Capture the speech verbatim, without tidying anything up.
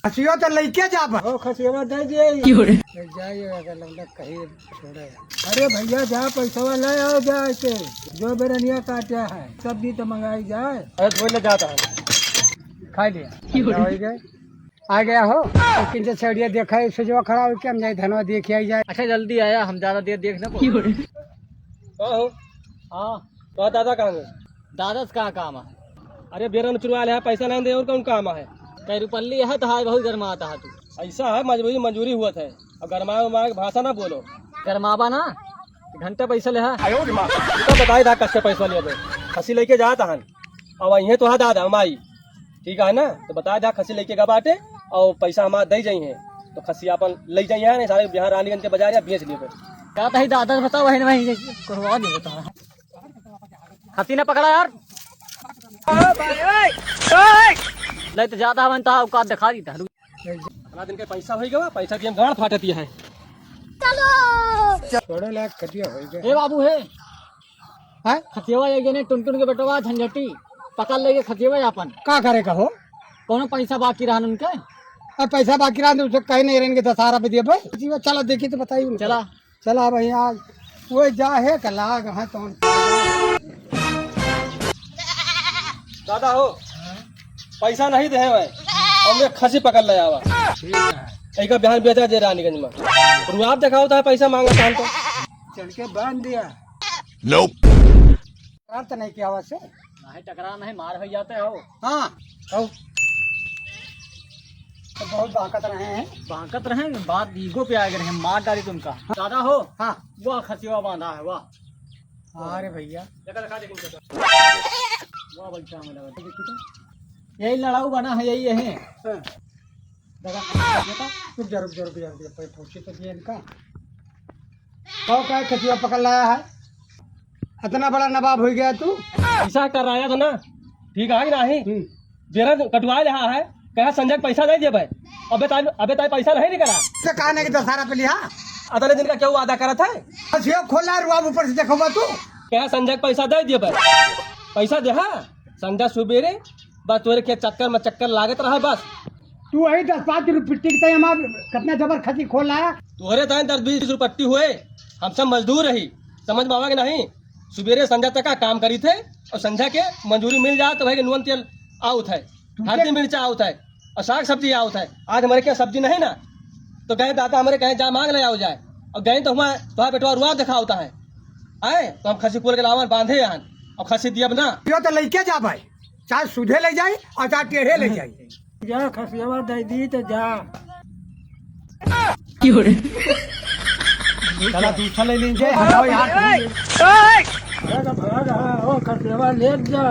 खसियो तो लइके जाब। ओ, खसियवा दे दे। क्यों रे? ले जाइए, अगर लौंडा कहीं छोड़े। अरे भैया, जा पैसवा ले आओ, जा ऐसे। जो बेरनिया काटे है, सब्जी तो मंगाई जाए। अरे, धोई ले जाता है। खा लिया। क्यों रे? हो गए। आ गया हो। लेकिन जो छेड़िया देखा है, सुजवा खड़ा हो के हम जाए धनवा देख के आई जाए। अच्छा, जल्दी आया, हम ज्यादा देर देख ना पाओ। क्यों रे? का हो? हाँ। तो दादा कहाँ गए? दादा से का काम है? अरे, बेरन चुरवा ले, पैसा नहीं दे, और कौन काम है? कई रुपल्ली है तो हाय, बहुत गरमाता है तू। ऐसा है, मजबूरी, मजूरी हुआ था। अब गरमाए उरमाए के भाषा ना बोलो। गरमाबा ना, घंटा पैसा ले है। तो बताई दा, कस्से पैसा लेबे? खसी लेके जात हन। अब अइहें तो हा दादा, माई। ठीक है ना? तो बताई दा, खसी लेके गा बाटे, और पैसा हमार दे जाई हैं। तो खसी अपन ले जाई हैं, नहीं सारे बिहार रानीगंज के बाजार या बेच लेबे। का तही दादा से बताओ, वही ना वही करवा दे बताओ। खसी ना पकड़ा यार। ले तो जाता हवन ता औकात दिखा दी था। इतना दिन के पैसा होई गवा, पैसा दिए गाड़ फाटत है। छोड़ो लायक खटिया होई गए। ए बाबू है। हैं? खतियवा एक जने टुनटुन के बेटवा झंझटी पकड़ लेके खतियवा अपन। का करे का हो? कोनो पैसा बाकी रहन उनके? अब पैसा बाकी रहन तो उसे कहीं नहीं रहेंगे, दशहरा पे दिए भाई। जी, वो चला देखी तो बताइए उनको। चला। चला भाई, आज वो जा है का लाग, हाँ, तो दादा हो, पैसा नहीं दे भाई, हमने खसी पकड़ ले आवा। ठीक है। एक बिहान बेचा जे रानीगंज में। रुआब दिखाओ तो पैसा मांगा था हम तो। चल के बांध दिया। Nope। टकरार तो नहीं किया वैसे? नहीं टकरार नहीं, मार हो जाते हो। हाँ, कहो। तो बहुत बांकत रहे हैं। बांकत रहे, बात ईगो पे आ गए हैं, मार डाली तुमका। दादा हो। हाँ। वाह, खसिया बांधा है, वाह। अरे भैया। देखा, देखा, देखा, देखा। वाह, बच्चा में लगा। देखी तो। यही लड़ाऊ बना है, यही है। हाँ। दादा, रुक जा, रुक जा, रुक जा, रुक जा, पहले पूछे तो ये इनका। कहो, क्या खसिया पकड़ लाया है? इतना बड़ा नवाब हो गया तू। ऐसा कर रहा है तो ना, ठीक है कि नहीं? हम्म। बेरा कटवा ले रहा है, कहा संजय पैसा नहीं दे भाई। अबे ताई, अबे ताई पैसा नहीं निकला। तो कहा नहीं कि दशहरा पे लिया? अतने दिन का क्या वादा करा था? बस ये खोला रुआब ऊपर से देखो तू। कहा संजय पैसा दे दे भाई। पैसा दे, हाँ। संजय सुबेरे बस तोरे के चक्कर में चक्कर लागत रहा बस। तू वही दस पाँच रुपये पिट्टी के तय हमार कितना जबर खसी खोल लाया। तोहरे ताई दस बीस रुपये पट्टी हुए, हम सब मजदूर रही, समझ में आवा कि नहीं? सुबेरे संझा तक का काम करी थे और संझा के मजूरी मिल जाए तो भाई के नून तेल आउत है, तू हल्दी के मिर्चा आउत है और साग सब्जी आउत है। आज हमारे क्या सब्जी नहीं ना, तो कहे दादा हमारे कहे जा मांग ले आओ जाए और गए तो हमारे तुम्हारा बेटवा रुआ दिखा होता है, आए तो हम खसी खोल के लावन बांधे आन और खसी दियब ना। यो तो लइके जा भाई, चाहे सीधे ले जाई और चाहे टेढ़े ले जाई। जा, खसियावा दे दी तो जा। चला, दूसरा ले लीजिए, हटाओ यार। अरे तो भाग, हाँ, ओ खसियावा ले जा।